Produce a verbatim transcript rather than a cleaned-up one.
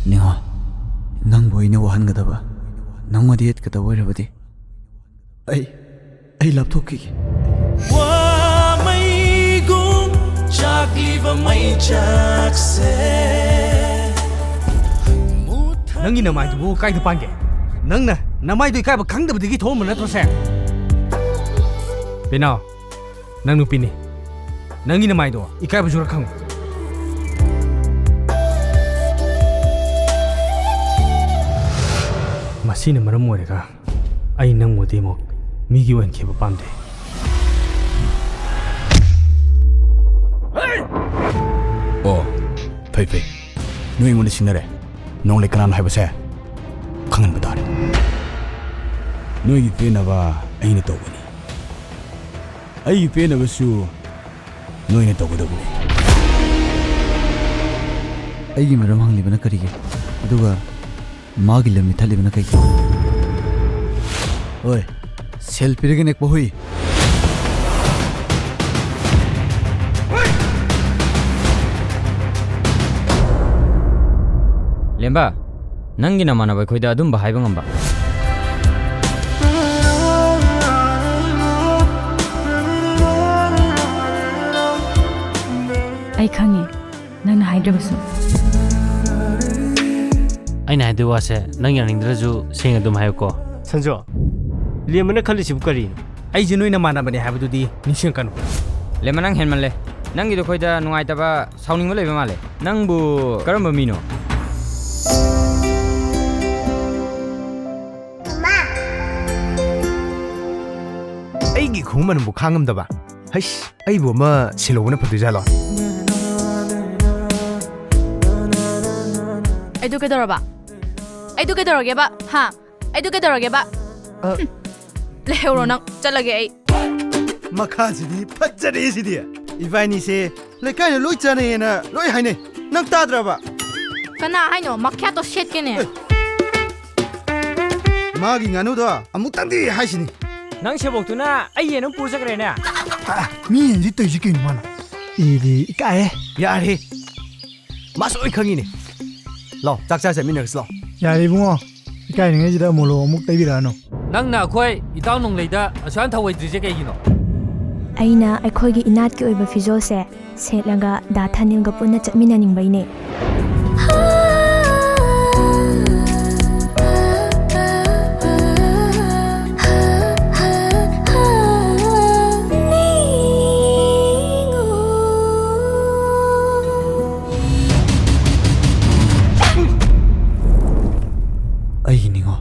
ꯅꯤꯉꯣꯜ, ꯅꯪꯕꯨ ꯑꯩꯅ ꯋꯥꯍꯟꯒꯗꯕ, ꯅꯪꯉꯣꯟꯗ ꯌꯦꯠꯀꯗꯕ ꯑꯣꯏꯔꯕꯗꯤ ꯑꯩ, ꯑꯩ ꯂꯥꯞꯊꯣꯛꯈꯤꯒꯦ꯫ ꯋꯥꯃꯩꯒꯨꯝ ꯆꯥꯛꯂꯤꯕ ꯃꯩꯆꯥꯛꯁꯦ꯫ ꯅꯪꯒꯤ ꯅꯃꯥꯏꯗꯨꯕꯨ ꯀꯥꯏꯗ ꯄꯥꯟꯒꯦ? ꯅꯪꯅ ꯅꯃꯥꯏꯗꯣ ꯏꯀꯥꯏꯕ ꯈꯪꯗꯕꯗꯒꯤ ꯊꯣꯛꯑꯝꯕ ꯅꯠꯇ꯭ꯔꯣ ꯁꯦ? ꯄꯤꯅꯥꯎ, ꯅꯪ ꯅꯨꯄꯤꯅꯤ꯫ ꯅꯪꯒꯤ ꯅꯃꯥꯏꯗꯣ ꯏꯀꯥꯏꯕꯁꯨ ꯈꯔ ꯈꯪꯉꯨ꯫ ꯃꯁꯤꯅ ꯃꯔꯝ ꯑꯣꯏꯔꯒ ꯑꯩ ꯅꯪꯕꯨꯗꯤ ꯑꯃꯨꯛ ꯃꯤꯒꯤ ꯑꯣꯏꯍꯟꯈꯤꯕ ꯄꯥꯝꯗꯦ꯫ ꯑꯣ, ꯐꯩ ꯐꯩ꯫ ꯅꯣꯏ ꯑꯩꯉꯣꯟꯗ ꯁꯤꯡꯅꯔꯦ꯫ ꯅꯣꯡꯂꯩ ꯀꯅꯥꯅꯣ ꯍꯥꯏꯕꯁꯦ ꯈꯪꯍꯟꯕ ꯇꯥꯔꯦ꯫ ꯅꯣꯏꯒꯤ ꯄꯦꯟꯅꯕ ꯑꯩꯅ ꯇꯧꯒꯅꯤ꯫ ꯑꯩꯒꯤ ꯄꯦꯟꯅꯕꯁꯨ ꯅꯣꯏꯅ ꯇꯧꯒꯗꯕꯅꯤ꯫ ꯑꯩꯒꯤ ꯃꯔꯝ ꯍꯪꯂꯤꯕꯅ ꯀꯔꯤꯒꯤ? ꯑꯗꯨꯒ ꯃꯥꯒꯤ ꯂꯝ ꯃꯤꯊꯠꯂꯤꯕꯅ ꯀꯩꯒꯤ? ꯍꯣꯏ, ꯁꯦꯜ ꯄꯤꯔꯒ ꯅꯦꯛꯄ ꯍꯨꯏ꯫ ꯂꯦꯝꯕ, ꯅꯪꯒꯤ ꯅꯃꯥꯟꯅꯕ ꯑꯩꯈꯣꯏꯗ ꯑꯗꯨꯝꯕ ꯍꯥꯏꯕ ꯉꯝꯕ? ꯑꯩ ꯈꯪꯉꯦ, ꯅꯪꯅ ꯍꯥꯏꯗ꯭ꯔꯕꯁꯨ꯫ ꯑꯩꯅ ꯍꯥꯏꯗꯣꯏ ꯋꯥꯁꯦ ꯅꯪ ꯌꯥꯅꯤꯡꯗ꯭ꯔꯁꯨ ꯁꯦꯡꯅ ꯑꯗꯨꯝ ꯍꯥꯏꯌꯨꯀꯣ꯫ ꯁꯟꯖꯣ, ꯂꯦꯝꯕꯅ ꯈꯜꯂꯤꯁꯤꯕꯨ ꯀꯔꯤꯅꯣ? ꯑꯩꯁꯦ ꯅꯣꯏ ꯅꯃꯥꯟꯅꯕꯅꯦ ꯍꯥꯏꯕꯗꯨꯗꯤ ꯅꯤꯡꯁꯤꯡꯉꯛꯀꯅꯨ꯫ ꯂꯦꯝꯕ, ꯅꯪ ꯍꯦꯟꯃꯜꯂꯦ꯫ ꯅꯪꯒꯤꯗꯣ ꯑꯩꯈꯣꯏꯗ ꯅꯨꯡꯉꯥꯏꯇꯕ, ꯁꯥꯎꯅꯤꯡꯕ ꯂꯩꯕ ꯃꯥꯜꯂꯦ꯫ ꯅꯪꯕꯨ ꯀꯔꯝꯕ ꯃꯤꯅꯣ? ꯑꯩꯒꯤ ꯈꯣꯡꯃꯟꯕꯨ ꯈꯥꯡꯉꯝꯗꯕ꯫ ꯍꯩꯁ, ꯑꯩꯕꯨ ꯑꯃ ꯁꯤꯜꯍꯧꯕꯅ ꯐꯗꯣꯏꯖꯥꯠꯂꯣ? ꯑꯩꯗꯣ ꯀꯩꯗꯧꯔꯕ? ꯑꯩꯗꯣ ꯀꯩꯗꯧꯔꯒꯦꯕ? ꯍꯥ? ꯑꯩꯗꯣ ꯀꯩꯗꯧꯔꯒꯦꯕ? ꯑ꯫ ꯍꯨꯝ꯫ ꯂꯩꯍꯧꯔꯣ ꯅꯪ, ꯆꯠꯂꯒꯦ ꯑꯩ꯫ ꯃꯈꯥꯁꯤꯗꯤ ꯐꯖꯔꯦ ꯁꯤꯗꯤ꯫ ꯏꯕꯥꯅꯤꯁꯦ ꯂꯩꯀꯥꯏꯅ ꯂꯣꯏ ꯆꯥꯅꯩꯌꯦꯅ ꯂꯣꯏ ꯍꯥꯏꯅꯩ꯫ ꯅꯪ ꯇꯥꯗ꯭ꯔꯕ? ꯀꯅꯥ ꯍꯥꯏꯅꯣ? ꯃꯈ꯭ꯌꯥꯠꯇꯣ ꯁꯦꯠꯀꯦꯅꯦ꯫ ꯑꯦ꯫ ꯃꯥꯒꯤ ꯉꯥꯅꯨꯗꯣ ꯑꯃꯨꯛꯇꯪꯗꯤ ꯍꯥꯏꯁꯤꯅꯤ꯫ ꯅꯪ ꯁꯦꯕꯣꯛꯇꯨꯅ ꯑꯩ ꯌꯦꯟ ꯑꯃ ꯄꯨꯔ ꯆꯠꯈ꯭ꯔꯦꯅꯦ꯫ ꯑ, ꯃꯤ ꯌꯦꯟꯁꯤ ꯇꯧꯔꯤꯁꯤ ꯀꯩꯅꯣ ꯃꯥꯅ? ꯑꯩꯗꯤ ꯏꯀꯥꯏꯍꯦ꯫ ꯌꯥꯔꯦ꯫ ꯃꯥꯁꯨ ꯂꯣꯏ ꯈꯪꯉꯤꯅꯦ꯫ ꯂꯥꯎ, ꯆꯥꯛ ꯆꯥ ꯆꯠꯃꯤꯟꯅꯔꯁꯤ ꯂꯥꯎ꯫ ꯌꯥꯔꯦ ꯏꯕꯨꯡꯉꯣ, ꯏꯀꯥꯏꯔꯤꯉꯩꯁꯤꯗ ꯃꯣꯂꯣꯝ ꯑꯃꯨꯛ ꯇꯩꯕꯤꯔꯛꯑꯅꯨ꯫ ꯅꯪꯅ ꯑꯩꯈꯣꯏ ꯏꯇꯥꯎ ꯅꯣꯡꯂꯩꯗ ꯑꯁꯨꯛ ꯌꯥꯝ ꯊꯧꯑꯣꯏꯗ꯭ꯔꯤꯁꯦ ꯀꯩꯒꯤꯅꯣ? ꯑꯩꯅ ꯑꯩꯈꯣꯏꯒꯤ ꯏꯅꯥꯠꯀꯤ ꯑꯣꯏꯕ ꯐꯤꯖꯣꯜꯁꯦ ꯁꯦꯠꯂꯒ ꯗꯥ ꯊꯥꯅꯤꯜꯒ ꯄꯨꯟꯅ ꯆꯠꯃꯤꯟꯅꯅꯤꯡꯕꯩꯅꯦ꯫ ꯑꯩꯒꯤ ꯅꯤꯡꯉꯣ꯫